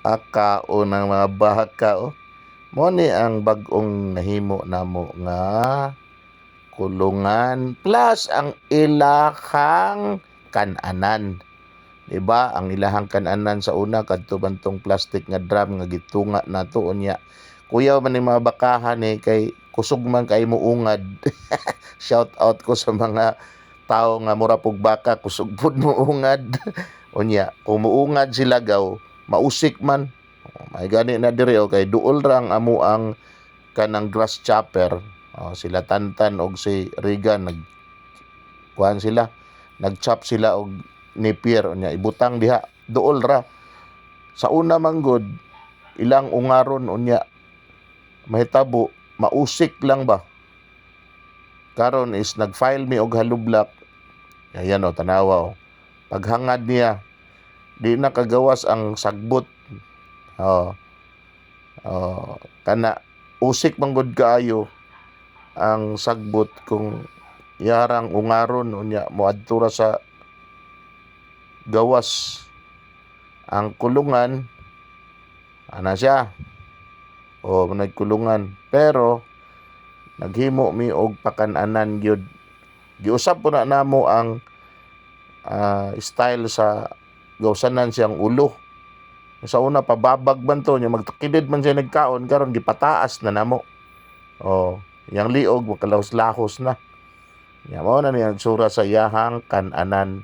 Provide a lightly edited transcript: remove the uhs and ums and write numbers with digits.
Kaon ng mga baka oh. Mo ni ang bag-ong nahimo namo nga kulungan plus ang ilahang kananan. Diba? Ang ilahang kananan sa una kadto bantong plastic nga drum nga gitunga nato unya. Kuyaw man ni mga bakahan eh kay kusog man kay muungad. Shout out ko sa mga tao nga mura pug baka, kusog pud muungad. Unya, kung muungad sila gaw, mausik man. May gani na diri oh, kay duol ra ang amo ang kanang grass chopper. Oh, sila Tantan og si Regan nag kuan sila, nag-chop sila og napier unya ibutang diha, duol ra. Sa una man gud ilang ungaron unya mahitabo mausik lang ba. Karon is nag-file mi og hollow block. Ayan o, tanawa o. Paghangad niya, di na kagawas ang sagbot. Oh. Oh, kana usik man gud kaayo ang sagbot kung yarang ungaron unya moadto ra sa gawas. Ang kulungan ana siya. O nagkulungan pero naghimo mi og pakananan gyud. Giusab po na namo ang style sa gawsanan siyang ulo. Sa una pababag man to nya magtakilid man siya nagkaon, karon gipataas na namo. Oh, yang liog makalahos-lahos na. Nya mao na niya ang tsura sa iyahang kananan.